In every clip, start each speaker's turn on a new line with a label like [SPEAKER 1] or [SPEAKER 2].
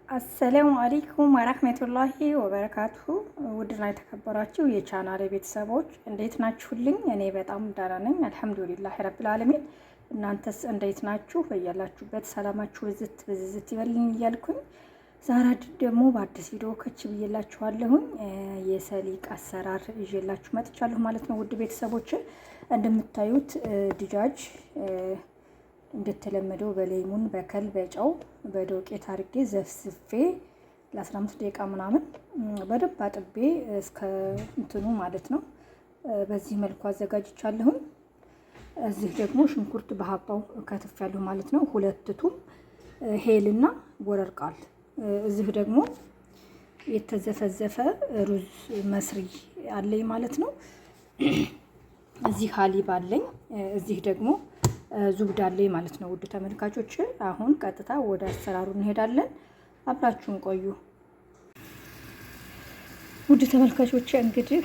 [SPEAKER 1] السلام عليكم ورحمة الله وبركاته። ውድና የተከበራችሁ የቻናሌ ቤተሰቦች እንዴት ናችሁልኝ? እኔ በጣም ደህና ነኝ፣ الحمد لله رب العالمين። እናንተስ እንዴት ናችሁ? በያላችሁበት ሰላማችሁ ብዝት ብዝዝት ይበልኝ እያልኩኝ ዛሬ ደግሞ በአዲስ ቪዲዮ ከች ብዬላችኋለሁኝ። የ سليق አሰራር ይዤላችሁ መጥቻለሁ ማለት ነው። ውድ ቤተሰቦች እንደምታዩት دجاج እንደተለመደው በ ليمون በ خل በጨው በዶቄት አድርጌ ዘፍዝፌ ለ15 ደቂቃ ምናምን በደንብ አጥቤ እስከ እንትኑ ማለት ነው። በዚህ መልኩ አዘጋጅቻለሁኝ። እዚህ ደግሞ ሽንኩርት በሀባው ከትፌያለሁ ማለት ነው። ሁለት ቱም هيل ና ወረርቃል። እዚህ ደግሞ የተዘፈዘፈ رز مصري አለኝ ማለት ነው። እዚህ حليب አለኝ። እዚህ ደግሞ زبدة አለኝ ማለት ነው። ውድ ተመልካቾች አሁን ቀጥታ ወደ አሰራሩ እንሄዳለን። አብራችሁን ቆዩ። ውድ ተመልካቾች እንግዲህ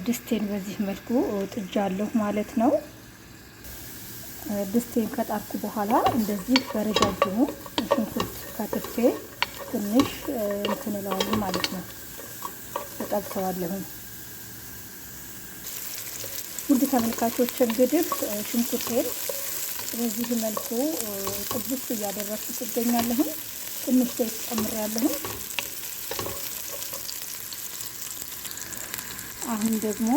[SPEAKER 1] ድስቴን በዚህ መልኩ ጥጃለሁ ማለት ነው። ድስቴን ከጣርኩ በኋላ እንደዚህ በረጃጅሙ ሽንኩርት ከትፌ ትንሽ እንትን እለዋለሁ ማለት ነው፣ እጠብሰዋለሁኝ። ውድ ተመልካቾች እንግዲህ ሽንኩርቴን በዚህ መልኩ ጥብስ እያደረግኩት እገኛለሁኝ። ትንሽ ዘይት ጨምሬያለሁኝ። አሁን ደግሞ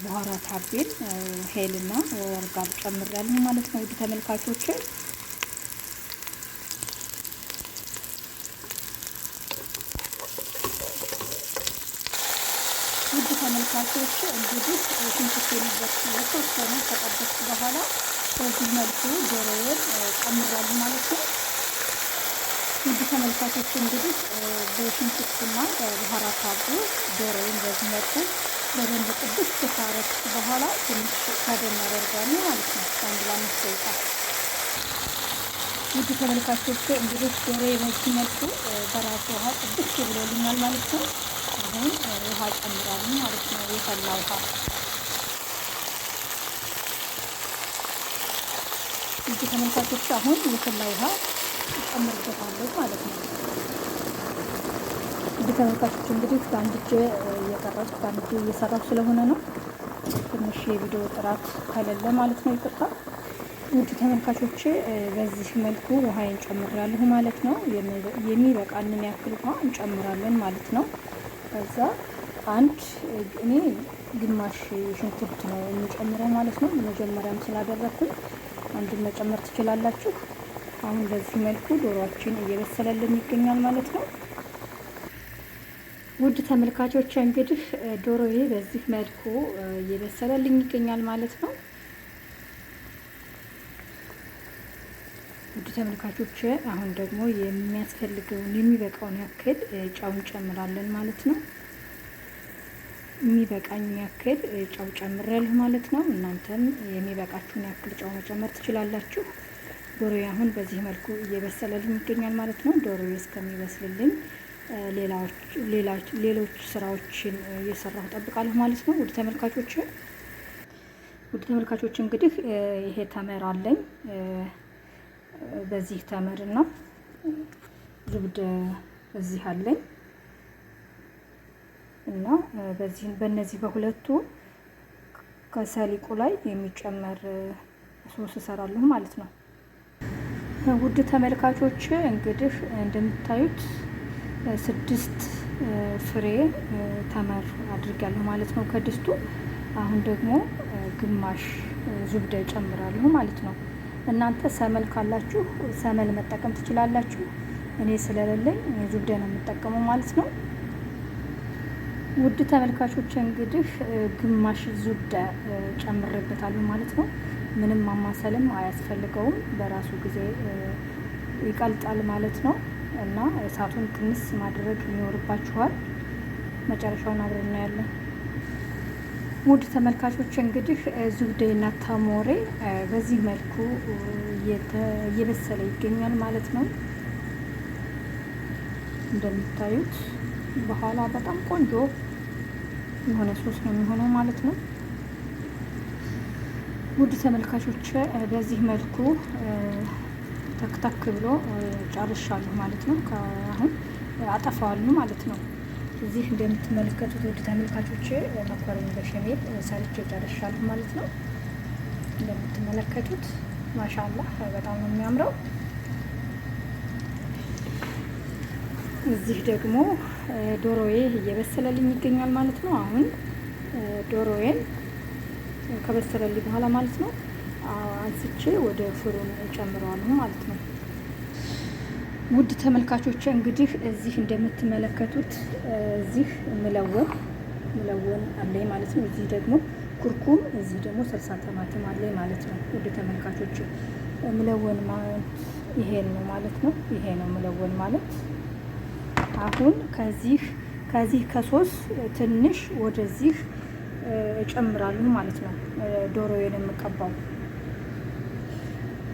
[SPEAKER 1] بهارات ሀቤን هيل ና ወርጋል ጨምሬያለሁ ማለት ነው። ውድ ተመልካቾች ውድ ተመልካቾች እንግዲህ ሽንኩርቴን የተወሰነ ከጠበስኩ በኋላ በዚህ መልኩ ዶሮዬን ጨምራለሁ ማለት ነው። ውድ ተመልካቾች እንግዲህ በሽንኩርትና በ بهارات አብሮ ዶሮዬን በዚህ መልኩ በደንብ ጥብስ ካረኩት በኋላ ትንሽ ከደን አደርጋለሁ ማለት ነው፣ አንድ ለአምስት ደቂቃ። ውድ ተመልካቾች እንግዲህ ዶሮዬ በዚህ መልኩ በራሱ ውሃ ጥብስ ብሎልኛል ማለት ነው። አሁን ውሃ ጨምራለሁ ማለት ነው፣ የፈላ ውሃ። ውድ ተመልካቾች አሁን የፈላ ውሃ ጨምርበታለሁ ማለት ነው። ውድ ተመልካቾች እንግዲህ በአንድ እጄ እየቀረጽኩ በአንድ እጄ እየሰራሁ ስለሆነ ነው ትንሽ የቪዲዮ ጥራት ከሌለ ማለት ነው፣ ይቅርታ። ውድ ተመልካቾች በዚህ መልኩ ውሃዬን ጨምሬያለሁ ማለት ነው። የሚበቃንን ያክል ውሃ እንጨምራለን ማለት ነው። ከዛ አንድ እኔ ግማሽ ሽንኩርት ነው የሚጨምረው ማለት ነው። መጀመሪያም ስላደረኩኝ አንድ መጨመር ትችላላችሁ። አሁን በዚህ መልኩ ዶሮአችን እየበሰለልን ይገኛል ማለት ነው። ውድ ተመልካቾች እንግዲህ ዶሮዬ በዚህ መልኩ እየበሰለልኝ ይገኛል ማለት ነው። ውድ ተመልካቾች አሁን ደግሞ የሚያስፈልገውን የሚበቃውን ያክል ጨው እንጨምራለን ማለት ነው። የሚበቃኝ ያክል ጨው ጨምሬያለሁ ማለት ነው። እናንተም የሚበቃችሁን ያክል ጨው መጨመር ትችላላችሁ። ዶሮዬ አሁን በዚህ መልኩ እየበሰለልኝ ይገኛል ማለት ነው። ዶሮዬ እስከሚበስልልኝ ሌሎች ስራዎችን እየሰራሁ እጠብቃለሁ ማለት ነው። ውድ ተመልካቾች ውድ ተመልካቾች እንግዲህ ይሄ ተመር አለኝ። በዚህ ተመር እና ዝብድ እዚህ አለኝ እና በዚህ በእነዚህ በሁለቱ ከሰሊቁ ላይ የሚጨመር ሶስ እሰራለሁ ማለት ነው። ውድ ተመልካቾች እንግዲህ እንደምታዩት 6 ፍሬ ተመር አድርጊያለሁ ማለት ነው ከድስቱ። አሁን ደግሞ ግማሽ ዙብዳ እጨምራለሁ ማለት ነው። እናንተ ሰመል ካላችሁ ሰመል መጠቀም ትችላላችሁ። እኔ ስለሌለኝ ዙብዳ ነው የምጠቀመው ማለት ነው። ውድ ተመልካቾች እንግዲህ ግማሽ ዙብዳ ጨምሬበታለሁ ማለት ነው። ምንም ማማሰልም አያስፈልገውም፣ በራሱ ጊዜ ይቀልጣል ማለት ነው። እና እሳቱን ቅንስ ማድረግ ይኖርባችኋል። መጨረሻውን አብረን እናያለን። ውድ ተመልካቾች እንግዲህ ዙብዴና ተሞሬ በዚህ መልኩ እየበሰለ ይገኛል ማለት ነው። እንደምታዩት በኋላ በጣም ቆንጆ የሆነ ሶስ ነው የሚሆነው ማለት ነው። ውድ ተመልካቾች በዚህ መልኩ ተክተክ ብሎ ጨርሻለሁ ማለት ነው። አሁን አጠፋዋለሁ ማለት ነው። እዚህ እንደምትመለከቱት ውድ ተመልካቾቼ መኮረኒ በሸሜል ሰርቼ ጨርሻለሁ ማለት ነው። እንደምትመለከቱት ማሻአላህ በጣም ነው የሚያምረው። እዚህ ደግሞ ዶሮዬ እየበሰለልኝ ይገኛል ማለት ነው። አሁን ዶሮዬን ከበሰለልኝ በኋላ ማለት ነው አንስቼ ወደ ፍሩን እጨምረዋለሁ ማለት ነው። ውድ ተመልካቾች እንግዲህ እዚህ እንደምትመለከቱት እዚህ ملون ملون አለኝ ማለት ነው። እዚህ ደግሞ ኩርኩም፣ እዚህ ደግሞ ሰልሳ ተማቲም አለኝ ማለት ነው። ውድ ተመልካቾች ملون ማለት ይሄ ነው ማለት ነው። ይሄ ነው ملون ማለት። አሁን ከዚህ ከሶስ ትንሽ ወደዚህ እጨምራለሁ ማለት ነው። ዶሮዬን የምቀባው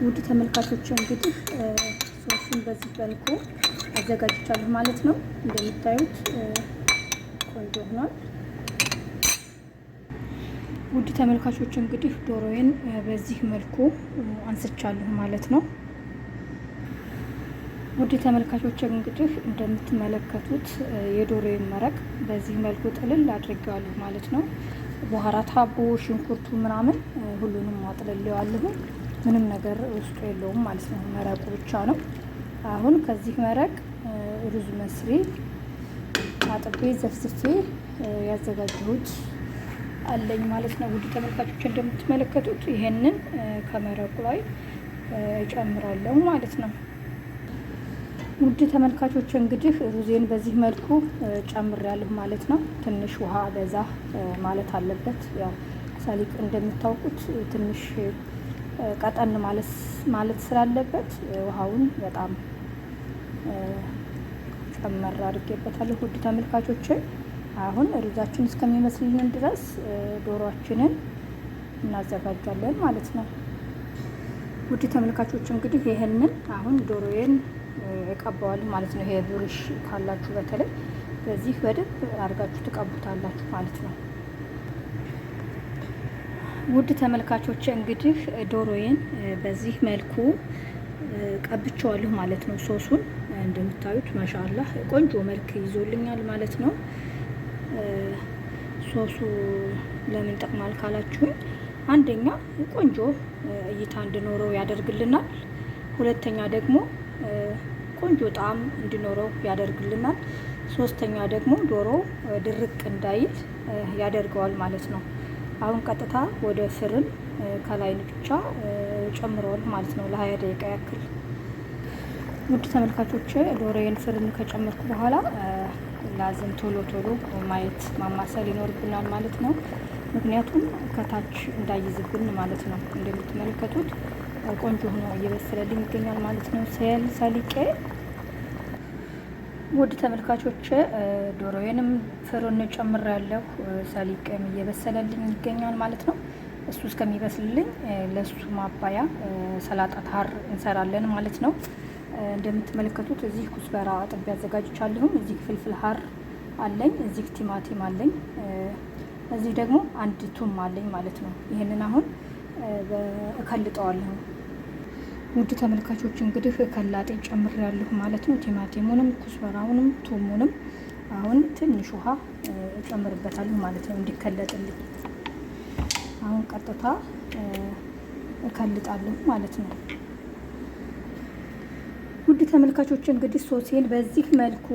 [SPEAKER 1] ውድ ተመልካቾች እንግዲህ ሶሱን በዚህ መልኩ አዘጋጅቻለሁ ማለት ነው። እንደምታዩት ቆንጆ ሆኗል። ውድ ተመልካቾች እንግዲህ ዶሮዬን በዚህ መልኩ አንስቻለሁ ማለት ነው። ውድ ተመልካቾች እንግዲህ እንደምትመለከቱት የዶሮዬን መረቅ በዚህ መልኩ ጥልል አድርጌዋለሁ ማለት ነው። بهارات ሀቦ፣ ሽንኩርቱ ምናምን ሁሉንም አጥልሌዋለሁ። ምንም ነገር ውስጡ የለውም ማለት ነው። መረቁ ብቻ ነው። አሁን ከዚህ መረቅ ሩዝ መስሪ አጥቤ ዘፍዝፌ ያዘጋጀሁት አለኝ ማለት ነው። ውድ ተመልካቾች እንደምትመለከቱት ይሄንን ከመረቁ ላይ እጨምራለሁ ማለት ነው። ውድ ተመልካቾች እንግዲህ ሩዜን በዚህ መልኩ ጨምሬያለሁ ማለት ነው። ትንሽ ውሃ በዛ ማለት አለበት። ያው ሰሊጥ እንደምታውቁት ትንሽ ቀጠን ማለት ስላለበት ውሃውን በጣም ጨመር አድርጌበታለሁ። ውድ ተመልካቾች አሁን ሩዛችን እስከሚመስልልን ድረስ ዶሮአችንን እናዘጋጃለን ማለት ነው። ውድ ተመልካቾች እንግዲህ ይህንን አሁን ዶሮዬን እቀባዋለሁ ማለት ነው። ይሄ ብሩሽ ካላችሁ በተለይ በዚህ በደንብ አድርጋችሁ ትቀቡታላችሁ ማለት ነው። ውድ ተመልካቾች እንግዲህ ዶሮዬን በዚህ መልኩ ቀብቼዋለሁ ማለት ነው። ሶሱን እንደምታዩት ማሻአላህ ቆንጆ መልክ ይዞልኛል ማለት ነው። ሶሱ ለምን ጠቅማል ካላችሁኝ፣ አንደኛ ቆንጆ እይታ እንዲኖረው ያደርግልናል። ሁለተኛ ደግሞ ቆንጆ ጣዕም እንዲኖረው ያደርግልናል። ሶስተኛ ደግሞ ዶሮ ድርቅ እንዳይል ያደርገዋል ማለት ነው። አሁን ቀጥታ ወደ ፍርን ከላይ ብቻ ጨምረዋል ማለት ነው ለ20 ደቂቃ ያክል። ውድ ተመልካቾች ዶሮዬን ፍርን ከጨመርኩ በኋላ ላዝም ቶሎ ቶሎ ማየት ማማሰል ይኖርብናል ማለት ነው። ምክንያቱም ከታች እንዳይዝብን ማለት ነው። እንደምትመለከቱት ቆንጆ ሆኖ እየበሰለልኝ ይገኛል ማለት ነው። ሰሊቄ ውድ ተመልካቾች ዶሮዬንም ፍርን ጨምሬያለሁ። ሰሊቄም እየበሰለልኝ ይገኛል ማለት ነው። እሱ እስከሚበስልልኝ ለሱ ማባያ ሰላጣ ታር እንሰራለን ማለት ነው። እንደምትመለከቱት እዚህ كزبرة አጥቤ አዘጋጅቻለሁም። እዚህ فلفل حار አለኝ፣ እዚህ ቲማቲም አለኝ፣ እዚህ ደግሞ አንድ ثوم አለኝ ማለት ነው። ይህንን አሁን እከልጠዋለሁ። ውድ ተመልካቾች እንግዲህ ከላጤ ጨምሬያለሁ ማለት ነው። ቲማቲሙንም كزبرة ውንም ثوم ኡንም አሁን ትንሽ ውሃ እጨምርበታለሁ ማለት ነው እንዲከለጥልኝ። አሁን ቀጥታ እከልጣለሁ ማለት ነው። ውድ ተመልካቾች እንግዲህ ሶሴን በዚህ መልኩ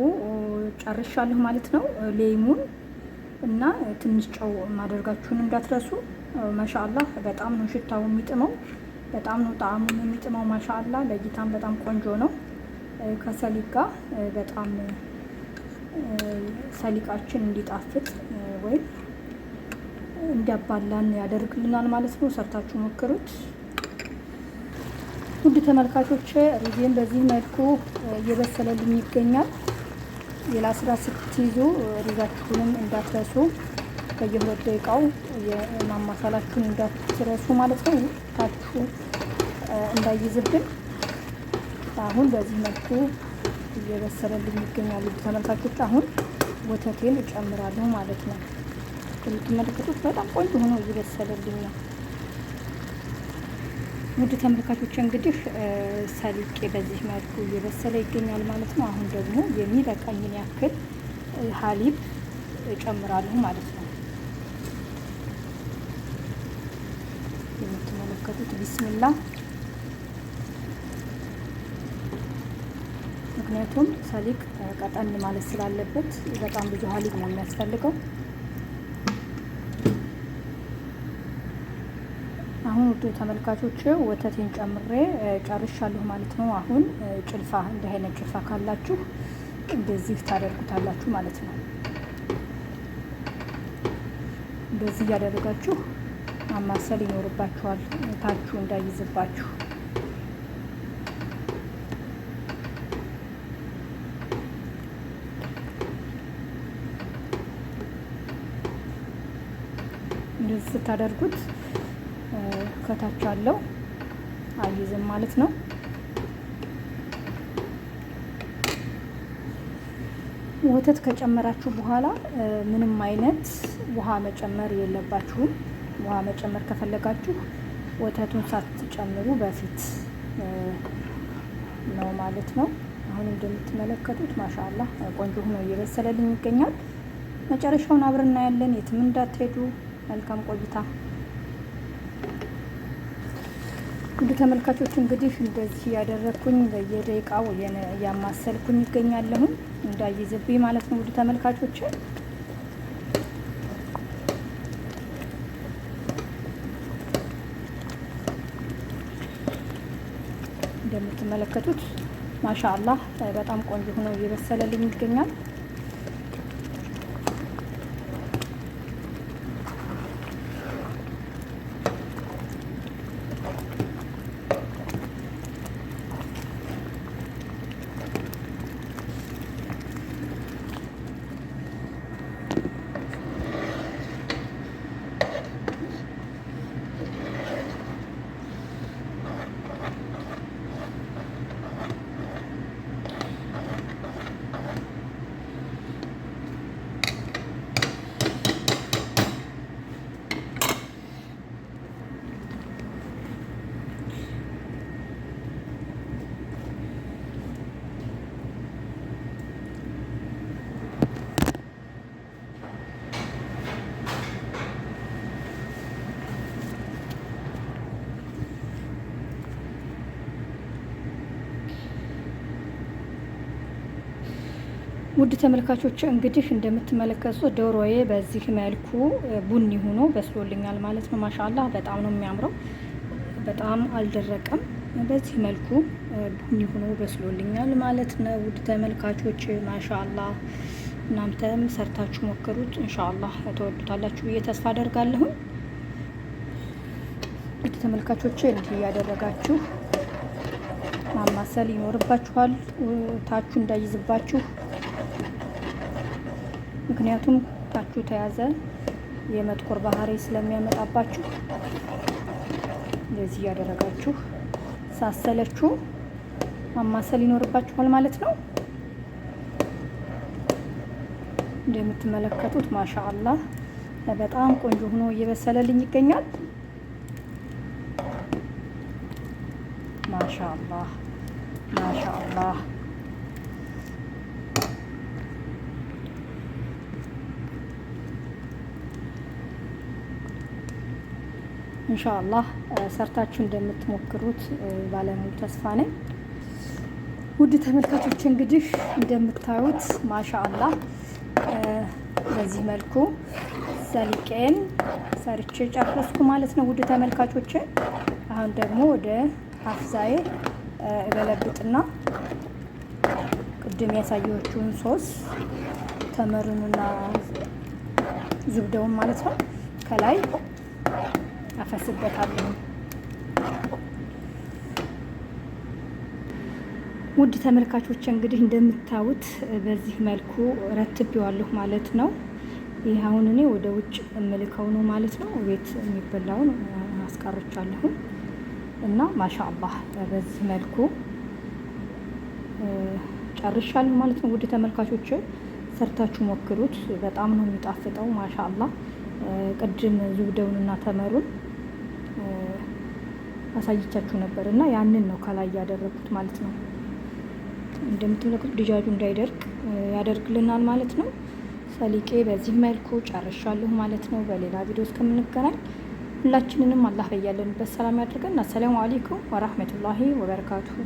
[SPEAKER 1] ጨርሻለሁ ማለት ነው። ሌሙን እና ትንሽ ጨው ማድረጋችሁን እንዳትረሱ። ማሻአላህ በጣም ነው ሽታው የሚጥመው፣ በጣም ነው ጣዕሙ የሚጥመው። ማሻአላህ ለእይታም በጣም ቆንጆ ነው። ከሰሊጥ ጋር በጣም ሰሊጣችን እንዲጣፍጥ ወይም እንዲያባላን ያደርግልናል ማለት ነው። ሰርታችሁ ሞክሩት። ውድ ተመልካቾች ሩዜን በዚህ መልኩ እየበሰለልኝ ይገኛል። ሌላ ስራ ስትይዙ ሩዛችሁንም እንዳትረሱ፣ በየሁለት ደቂቃው የማማሰላችሁን እንዳትረሱ ማለት ነው፣ ታችሁ እንዳይዝብን። አሁን በዚህ መልኩ እየበሰለልኝ ይገኛል። ውድ ተመልካቾች አሁን ወተቴን እጨምራለሁ ማለት ነው። እንደምትመለከቱት በጣም ቆንጆ ሆኖ እየበሰለልኝ ነው። ውድ ተመልካቾች እንግዲህ ሰሊቄ በዚህ መልኩ እየበሰለ ይገኛል ማለት ነው። አሁን ደግሞ የሚበቃኝን ያክል حليب እጨምራለሁ ማለት ነው። የምትመለከቱት ቢስሚላ። ምክንያቱም ሰሊቅ ቀጠን ማለት ስላለበት በጣም ብዙ حليب ነው የሚያስፈልገው። አሁን ውድ ተመልካቾች ወተቴን ጨምሬ ጨርሻለሁ ማለት ነው። አሁን ጭልፋ እንዲህ አይነት ጭልፋ ካላችሁ እንደዚህ ታደርጉታላችሁ ማለት ነው። እንደዚህ እያደረጋችሁ ማማሰል ይኖርባችኋል፣ ታችሁ እንዳይዝባችሁ። እንደዚህ ስታደርጉት ከታች አለው አይዝም ማለት ነው። ወተት ከጨመራችሁ በኋላ ምንም አይነት ውሃ መጨመር የለባችሁም። ውሃ መጨመር ከፈለጋችሁ ወተቱን ሳትጨምሩ በፊት ነው ማለት ነው። አሁን እንደምትመለከቱት ማሻአላህ ቆንጆ ሆኖ እየበሰለልኝ ይገኛል። መጨረሻውን አብረን እናያለን። የትም እንዳትሄዱ። መልካም ቆይታ። ውድ ተመልካቾች እንግዲህ እንደዚህ እያደረግኩኝ በየደቂቃው እያማሰልኩኝ ይገኛለሁኝ እንዳይዝብኝ ማለት ነው። ውድ ተመልካቾች እንደምትመለከቱት ማሻአላህ በጣም ቆንጆ ሆኖ እየበሰለልኝ ይገኛል። ውድ ተመልካቾች እንግዲህ እንደምትመለከቱት ዶሮዬ በዚህ መልኩ ቡኒ ሆኖ በስሎልኛል ማለት ነው። ማሻአላህ በጣም ነው የሚያምረው። በጣም አልደረቀም። በዚህ መልኩ ቡኒ ሆኖ በስሎልኛል ማለት ነው። ውድ ተመልካቾች ማሻአላህ እናንተም ሰርታችሁ ሞክሩት። ኢንሻአላህ ተወዱታላችሁ ብዬ ተስፋ አደርጋለሁ። ውድ ተመልካቾች እንዲህ እያደረጋችሁ ማማሰል ይኖርባችኋል፣ ታችሁ እንዳይዝባችሁ። ምክንያቱም ታችሁ ተያዘ የመጥቆር ባህሪ ስለሚያመጣባችሁ እንደዚህ እያደረጋችሁ ሳሰለችሁ ማማሰል ይኖርባችኋል ማለት ነው። እንደምትመለከቱት ማሻአላህ በጣም ቆንጆ ሆኖ እየበሰለልኝ ይገኛል። ማሻአላህ ማሻአላህ። ኢንሻአላህ ሰርታችሁ እንደምትሞክሩት ባለሙሉ ተስፋ ነኝ። ውድ ተመልካቾች እንግዲህ እንደምታዩት ማሻአላህ በዚህ መልኩ ሰሊቄን ሰርቼ ጨረስኩ ማለት ነው። ውድ ተመልካቾች አሁን ደግሞ ወደ ሀፍዛዬ እገለብጥና ቅድም ያሳየኋችሁን ሶስ ተመሩንና ዝብደውን ማለት ነው ከላይ አፈስበታለሁ። ውድ ተመልካቾች እንግዲህ እንደምታዩት በዚህ መልኩ ረትቤዋለሁ ማለት ነው። ይህ አሁን እኔ ወደ ውጭ እምልከው ነው ማለት ነው። ቤት የሚበላውን አስቀርቻለሁ እና ማሻአላህ በዚህ መልኩ ጨርሻለሁ ማለት ነው። ውድ ተመልካቾች ሰርታችሁ ሞክሩት። በጣም ነው የሚጣፍጠው። ማሻአላህ ቅድም ዙብደውንና ተመሩን አሳይቻችሁ ነበር እና ያንን ነው ከላይ ያደረኩት ማለት ነው። እንደምትመለከቱት ድጃጁ እንዳይደርቅ ያደርግልናል ማለት ነው። ሰሊቄ በዚህ መልኩ ጨርሻለሁ ማለት ነው። በሌላ ቪዲዮ እስከምንገናኝ ሁላችንንም አላህ በያለንበት ሰላም ያድርገን። አሰላሙ አለይኩም ወራህመቱላሂ ወበረካቱሁ።